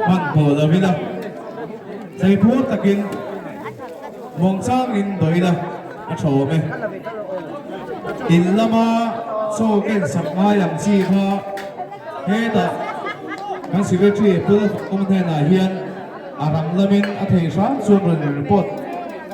Hmanhmawh lo ila, tleiphur takin muangchangin dawh ila a tha awm e. In lama chaw ken sak ngai ang chi kha hetah kan Secretary Pu Lalfakawma hnenah hian a rang lamin a thei hram chuan rawn report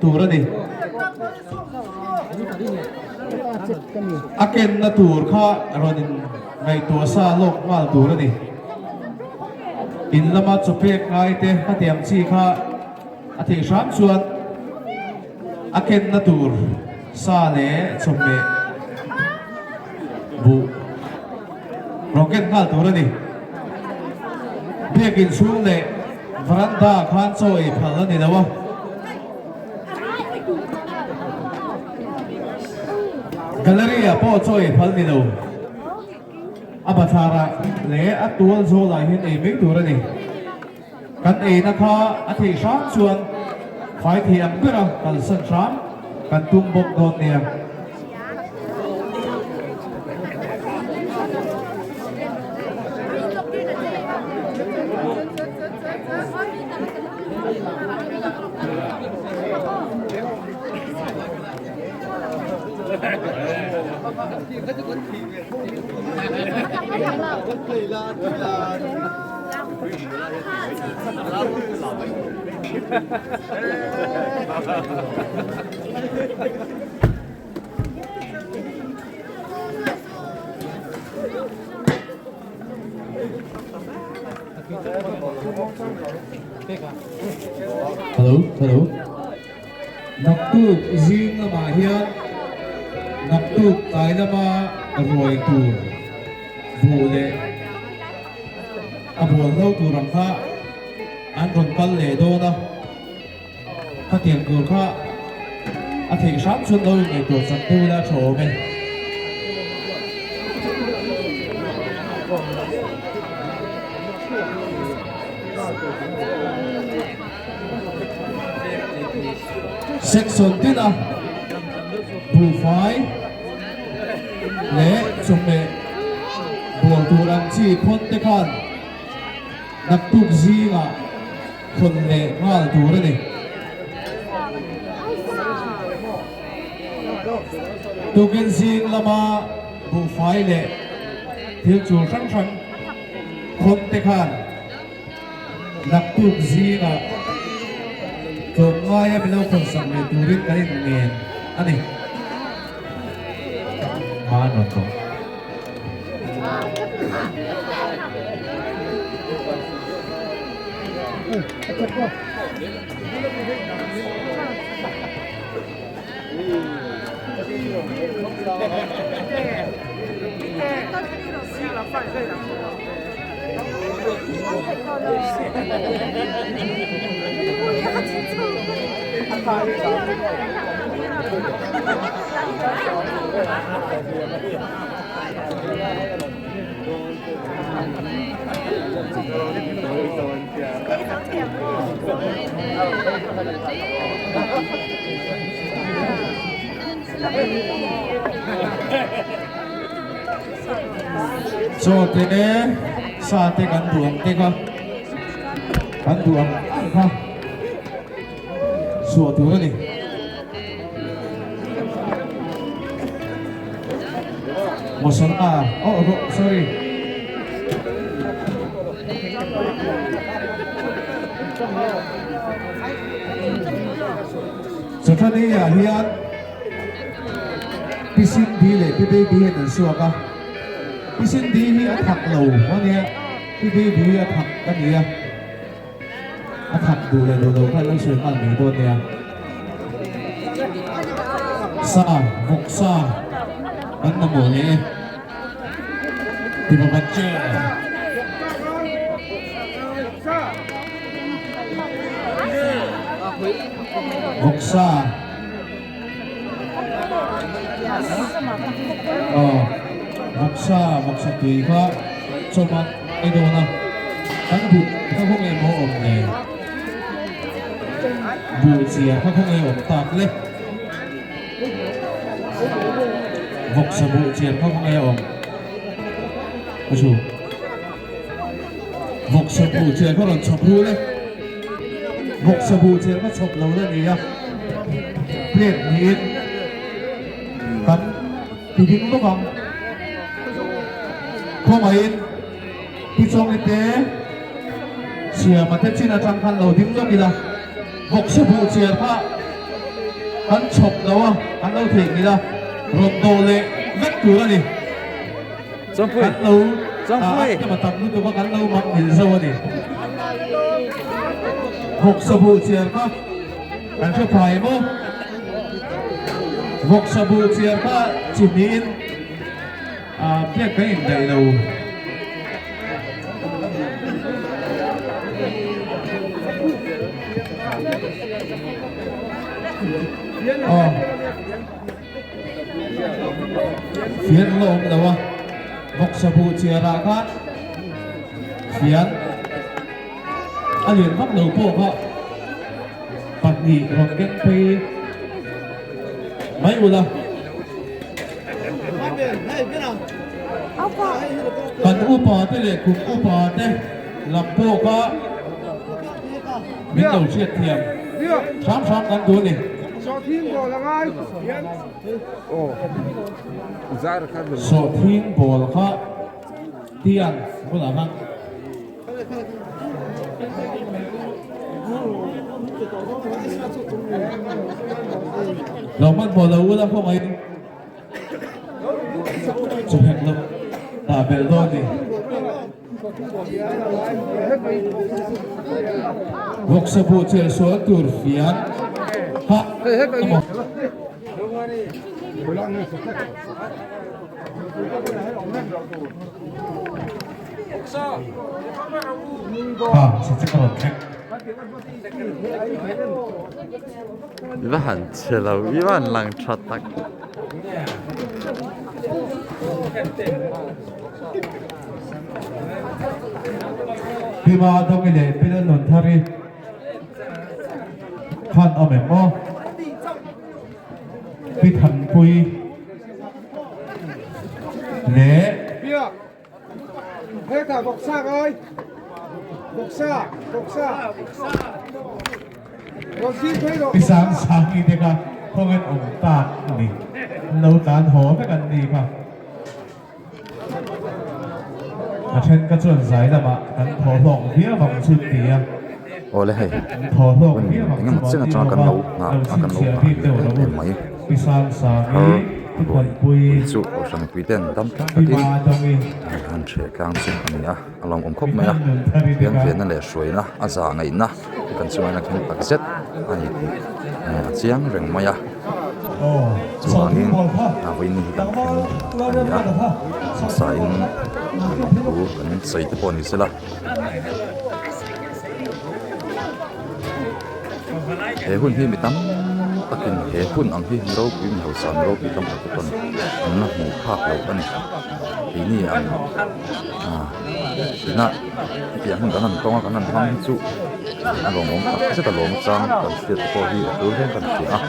tur a ni. A kenna tur kha rawn in ngaihtuah sa lawk nghal tur a ni. In lama chaw pek ngai te hetiang chi kha a theih hram chuan a kenna tur sa leh chawhmeh buh rawn ken nghal tur a ni. Biakin chhung leh veranda khan chaw ei phal a ni lo a. Gallery ah pawh chaw ei phal ni lo. A bathlar ah leh a tual zawl ah hian ei mai tur a ni. Kan eina kha a theih hram chuan fai thei ang ber a kalsan hram kan tum bawk dawn nia. Hello, hello. Naktuk zing lamah hian naktuk tlai lama ruai tur buh leh a bual hlo tur ang kha an rawn kal leh dawn a, khatiang tur kha a theih hram chuan lo inngaihtuah chak deuh ila a tha awm e. Section tina buhfai leh chawhmeh bual tur ang chi khawn te khan naktuk zingah khawn leh nghal tur a ni. Tukin zing lama buhfai leh thil chul hrang hrang khawn te khan Naktuk zingah tlawmngaia min lo khawnsak leh turin kan inngen a ni. Hma an rawn tawh. Chaw te sa te kan duh ang te kha kan duh ang ang kha chhuah tur a ni. Mosolna oh sorry. Chawthani ah hian Pi Cindy leh Pi Baby hian an suak a, Pi Cindy hi a thak lo a nia, Pi Baby hi a thak a nia, a thak duh leh duh lo kha an lo sawi nghal mai dawn nia. Sa, vawk sa kan mamawh leh e, ti pakhat che. Vawksa Aw vawksa vawksa tui kha chawm a ei dawn a kan buh kha khaw nge maw awm le buh chiah kha khaw nge awm tak le. Vawksa buh chian kha khawnge a awm? A chu. Vawksa buh chian kha rawn chhawp rul e. Vawksa buh chian kha chhawp lo la ni a. Plate niin kan ti ding bawk ang. Khawngaihin Pi Chawngi te Siama te chin atang khan lo ding lawk ila. Vawksa buh chian kha kan chhawp lo a, kan lo theihnghilh a, rawn dawh leh vek tur a ni. Kan lo a kem a tam lutuk a, kan lo mak mil zo a ni. Vawksa buh chian kha kan hre phai maw? Vawksa buh chian kha chi hnihin plate kan indaih lo. Aw fian la awm lo a vawksa buh chiar ah khan fian a lian vak lo pawh kha pahnih rawn keng phei mai ula. Kan upa te leh kum upa te lam pawh kha min lo hriat thiam hram hram kan duh a ni. Sawhthing bawl kha tiang bulah khan. Lo hmanhmawh lo ula khawngaih chu hek lo dah belh dawn ni. Vawksa buh chelh sual tur fian ha emaw. Ha sa che ka rawn thleng. I va han chhe lo, i va han lang tha tak. Pi Ma Dawngi leh Pi Lalnunthari khan awm em aw? Pi Thanpui leh. Pi Sangsangi te kha khawngaih awm tak a ni. An lo tlan haw vek an ni kha. A then ka chuan zai lamah kan thaw hlawk viau ang chu ti a. Awle hei Kan thaw hlawk hun viau ang engemaw chu chen mahni atanga kan ho lo kha nghah lo a kan lo chhinchhiah nghah bik ni deuh em lo em u. mai Pi Sangsangi, thar Pi ruai Thanpui, pui chu kohhran mipui ten dam tlang Pi takin Ma Dawngi, an hreh tlang chu a ni a a lawmawm khawp Pi mai a Thangnunthari te fiam kha. fiahna leh hruaina a zah ngaihna hi kan chungah hian a thleng tak zet a ni tih a chiang reng mai a chuvangin a vawiin hi kan thleng a ni a hmasain thu kan sawi te pawh ni sela. He hun hi mi tam takin he hun ang hi mi ropui mi hausa mi ropui tam tak te pawn an la hmuh phak loh a ni. Keini ang ah ina hetiang hun kan han tawng a kan han hmang hi chu a lawmawm tak zet a lawm chang kan hriat te pawh hi a tul hian kan hria a.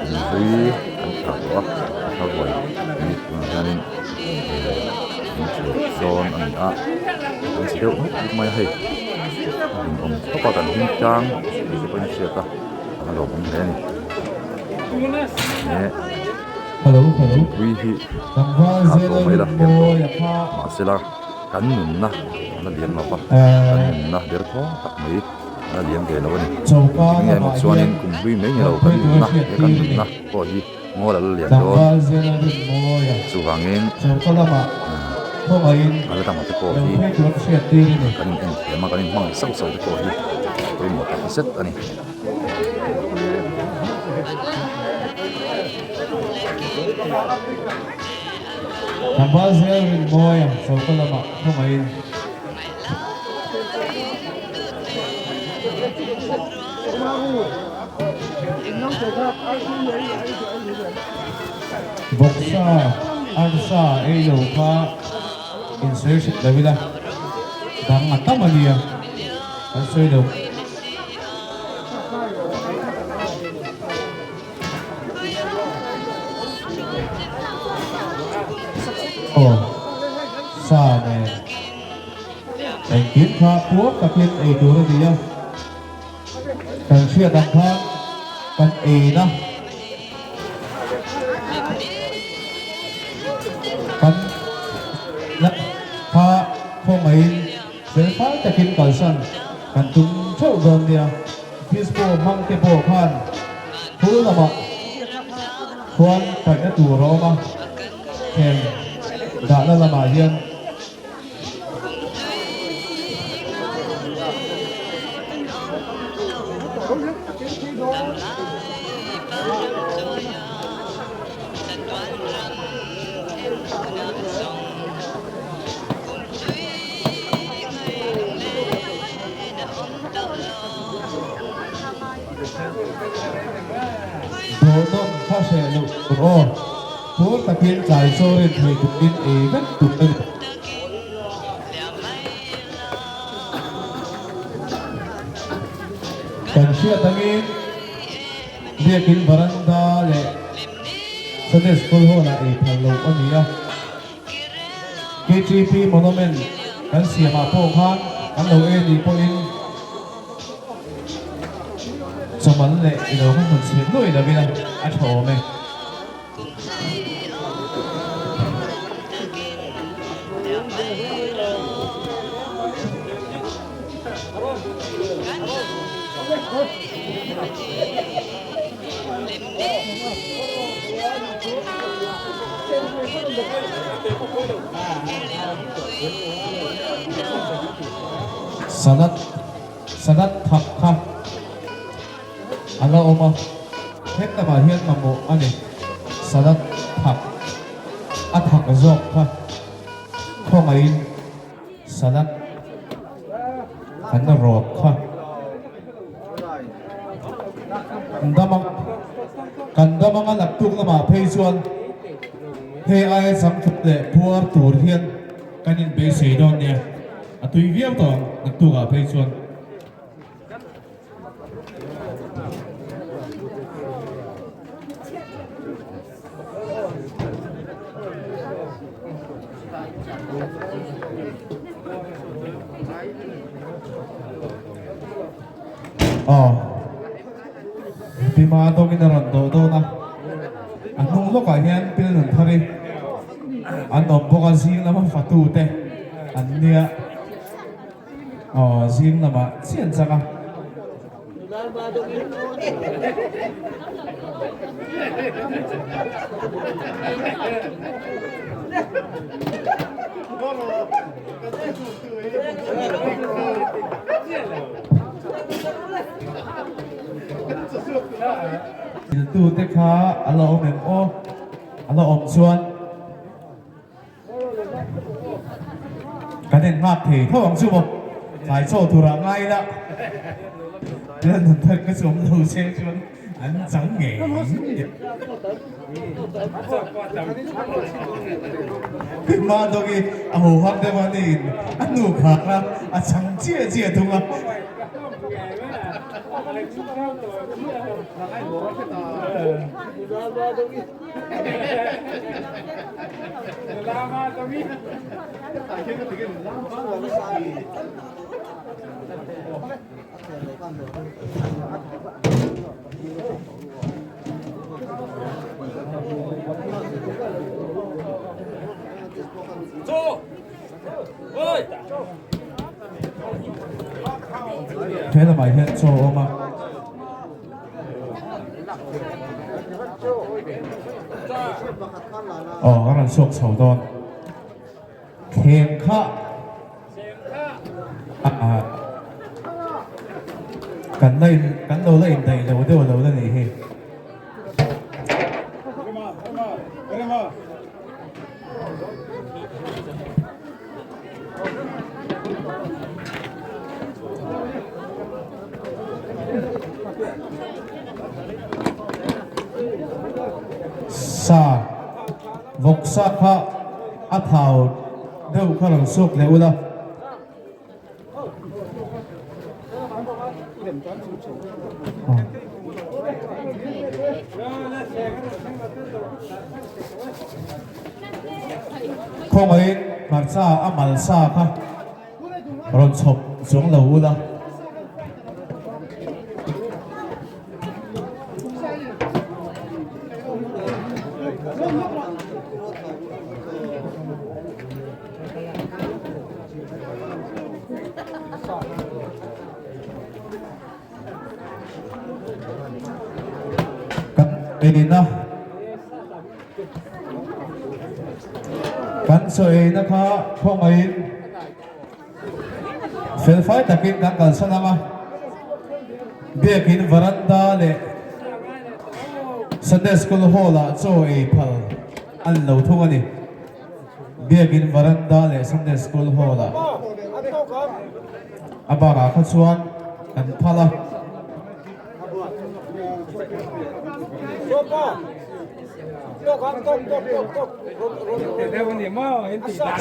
Inhlui kan thlah tawh a a hla ruai hi tunah hianin min ṭheh dawn a ni a kan che deuh mup mup mai a hei a hlimawm khawp a kan hlim tlang tih te pawhin a hriat a a lawmawm hle a ni he thingpui hi thlah tawh mai la hian tawh mahsela kan nunna a la liam lo va kan nunna derthawng tak mai. A liam ve lo a ni. Engtik nge maw chuanin kum hlui mai ni lo kan nunna he kan nunna pawh hi ngawl a la lian dawn. Chuvangin a la dangah te pawh hi kan in enthiam a, kan in hmangaih sauh sauh te pawh hi pawimawh tak zet a ni. Vawksa arsa ei lo kha insawi hret lo ila dang a tam a nia kan sawi lo. Engkim kha puar takin ei tur a ni a, kan hriat ang khan kan eina kan la kha khawngaihin fel fai takin kalsan kan tum theuh dawn nia. Disco hmang te pawh khan phul lamah khuan paihna tur a awm a, heng dahna lamah hian. Dawhnawn kha hreh loh tur aw. Phur takin tlai chawrin thei tumin ei vek tur a ni. Kan hriat angin Biakin varanda leh Sunday School hall ah ei phal loh a ni a. KTP Monument kan siamah pawh khan an lo ei nih pawhin chawmal leh i lo kha hmun chhir nuai lovin a tha awm e. Sanat Sanat thak kha a la awm a, he lamah hian mamawh a ni. Sanat thak a thak zawk kha khawngaihin Sanat an rawt kha. Kan dam ang, kan dam anga naktuk lamah phei chuan hei aia changtluk leh puar tur hian kan inbeisei dawn nia, a tui viau tawh ang naktukah phei chuan. Aw Pima dawngin a rawn dawh dawn a, a hnung lawkah hian pil nun thar hi an awm bawk a, zing lama fatu te an nia. Aw zing lamah chian chang a. Tute kha a la awm em aw? A la awm chuan. Kan en nghak thei tho ang chu maw? Tlai chaw turah ngai ila Lal nun thar ka chu awm lo che chuan an chang ngei Hma dawng i a ho hak deuh a niin a hnu khak a a chang chiah chiah thung a. He lamah hian chaw a awm a. Aw a rawn chhuak chho dawn thleng kha ah kan la in kan lo la indaih lo deuh lo la nih hi. Sa vawk sa kha a thau deuh kha rawn suak leh ula. Khawngaihin hmarcha a mal sa kha. Rawn chhawp chuang lo ula. Kan eina kan chaw eina kha khawngaihin felfai takin kan kalsan ang a, biakin varanda leh Sunday School Hall ah chaw ei phal a ni lo thung a ni. Biakin varanda leh Sunday School Hall ah a bakah kha chuan kan phal a.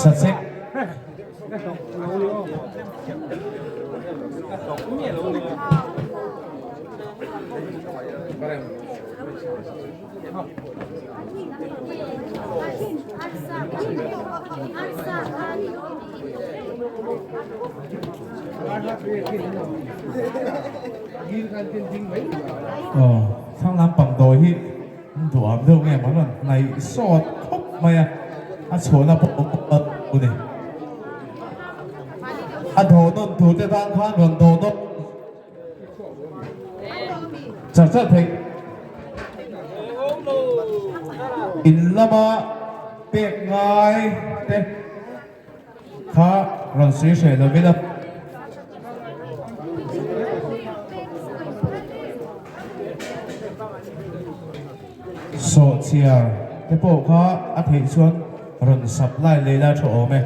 Sachek. Aw thlang lampang dawi hi an duham deuh nge maw rawn hnaih sawt khawp mai a, a chhuahna pawh awm lo a ni. A dawh nawn tur te tan khan rawn dawh nawn Char char theih in lama pek ngai te kha rawn sawi hreh lo ila. Sawhchiar te pawh kha a theih chuan rawn supply leh ila tha awm e.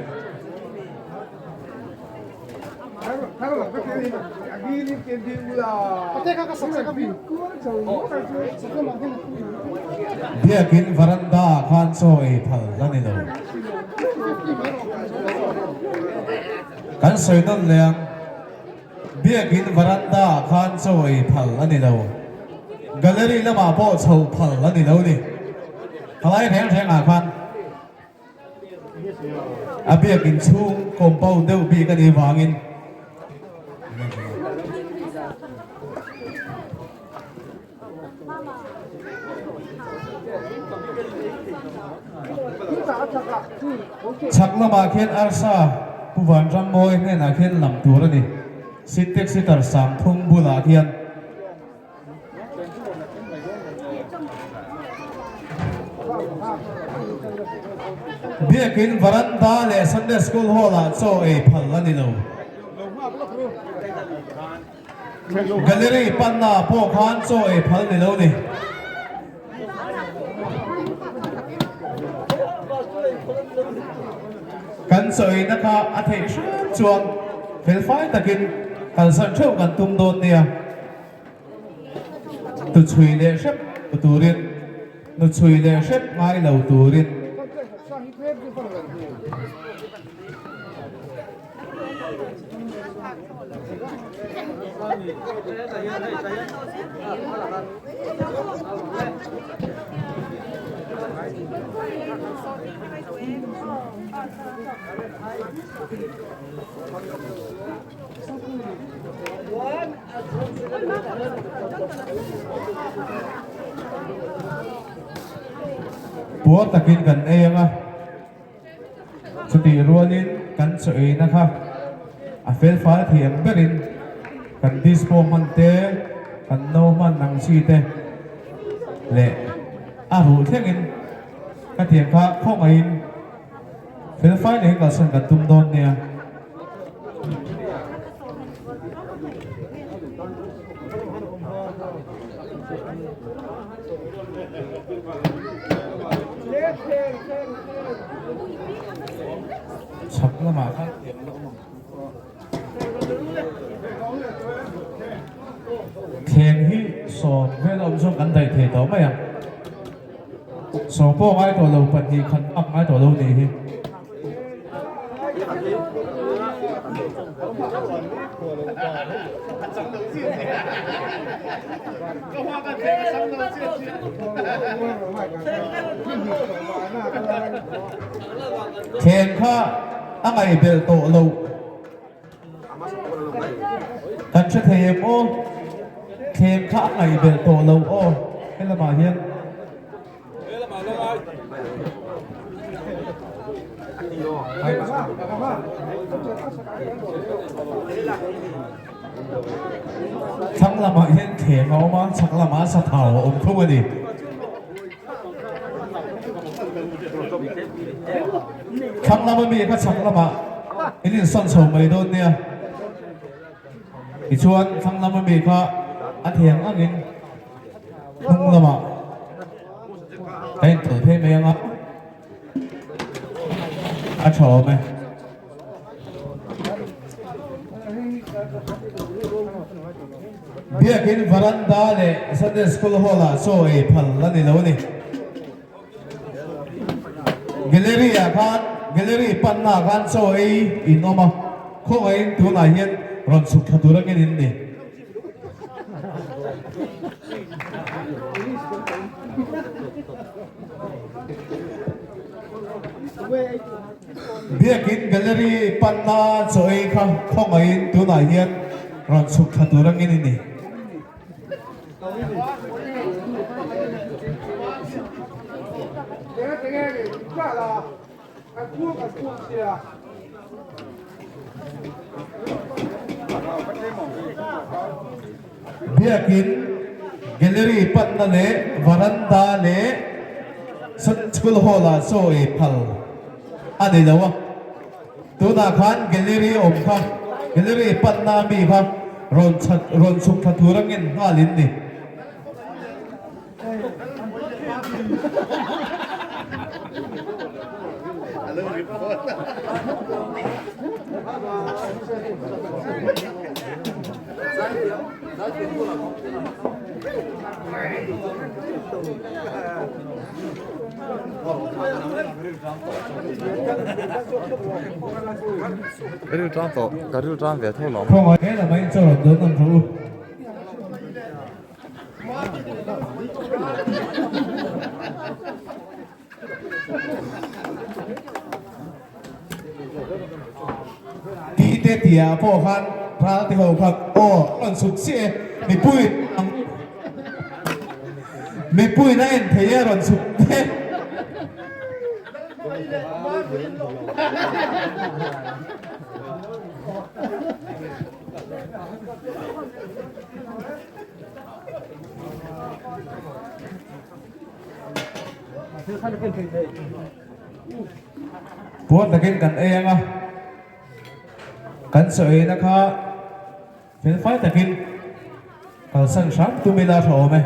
Biakin varanda ah khan chaw ei phal la ni lo. Kan sawi nawn leh ang, Biakin varanda ah khan chaw ei phal a ni lo. Gallery lamah pawh chhoh phal a ni lo ni. Thalai reng reng ah khan. A biakin chhung compound deuh bik a nih vangin Chhak lamah khian arsa Pu Vanrammawi hnenah khian lam tur a ni. Sintex litre 30 bulah khian. Biakin varanda leh Sunday School Hall ah chaw ei phal a ni lo. Gallery panna ah pawh khan chaw ei phal ni lo ni. Kan chaw eina kha a theih hram chuan felfai takin kalsan theuh kan tum dawn nia. Tu chhui leh hrep turin, nu chhui leh hrep ngai lo turin. Puar takin kan ei ang a, chutih rualin kan chaw eina kha a fel fai thei ang berin kan dispo hman te, kan no hman ang chi te leh a ruh thlengin ka tiang kha khawngaihin fel fai leh kalsan kan tum dawn nia. Chhak lamah khan tiang la awm ang. Thleng hi sawm vel a awm chuan kan daih thei tawh mai ang. Sawm pawh ngai tawh lo pahnih khat bak ngai tawh lo nih hi. Thleng kha a ngaihbelh tawh loh. Kan hre thei em aw? Thleng kha a ngaih belh tawh lo aw helamah hian. Thlang lamah hian thleng a awm a, chhak lamah sathau a awm thung a ni. Thlang lama mi kha chhak lamah in insawn chho mai dawn nia. Tichuan thlang lama mi kha a thiang angin hnung lamah ka intawlh phei mai ang a, a tha awm e. Biakin varanda leh Sunday School Hall ah chaw ei phal a ni lo a ni. Gallery ah khan gallery panna ah khan chaw ei in awm a, khawngaihin tunah hian rawn chhuk thla tur angin in ni. Biakin gallery panna chaw ei kha khawngaihin tunah hian rawn chhuk thla tur angin in ni. Biakin gallery panna leh varanda leh school hall ah chaw ei phal a ni lo a. Tunah khan gallery awm kha gallery panna mi kha rawn chhat rawn chhuk thla tur angin nghal in ni. Ka ril tang tawh ka ril tang ve tho lo. Khawngaih he lamah in chaw rawn dawn ang rawh u. Ti te tia pawh khan ral te ho khan aw rawn chhuk chiah e mipui ang mipui na en thei e rawn chhuk te. Puan takin kan ei ang a, kan chaw eina kha fel fai takin kalsan hram tum ila tha awm e.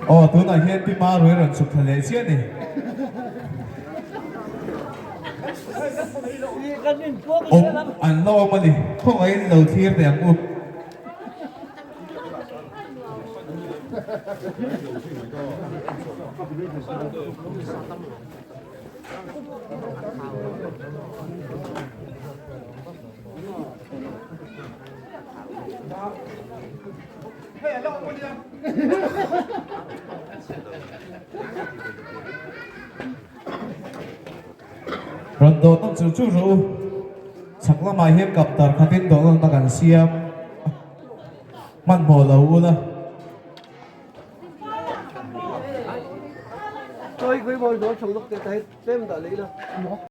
Aw tunah hian Pi Marui rawn chhuk thla leh chiah a ni. Awm an la awm a ni, khawngaihin lo thlir teh ang u. Rawn dawh nawm chu chu rawh u. Chhak lamah hian kaptar khatin dawh nawmna kan siam. Hmanhmawh lo ula.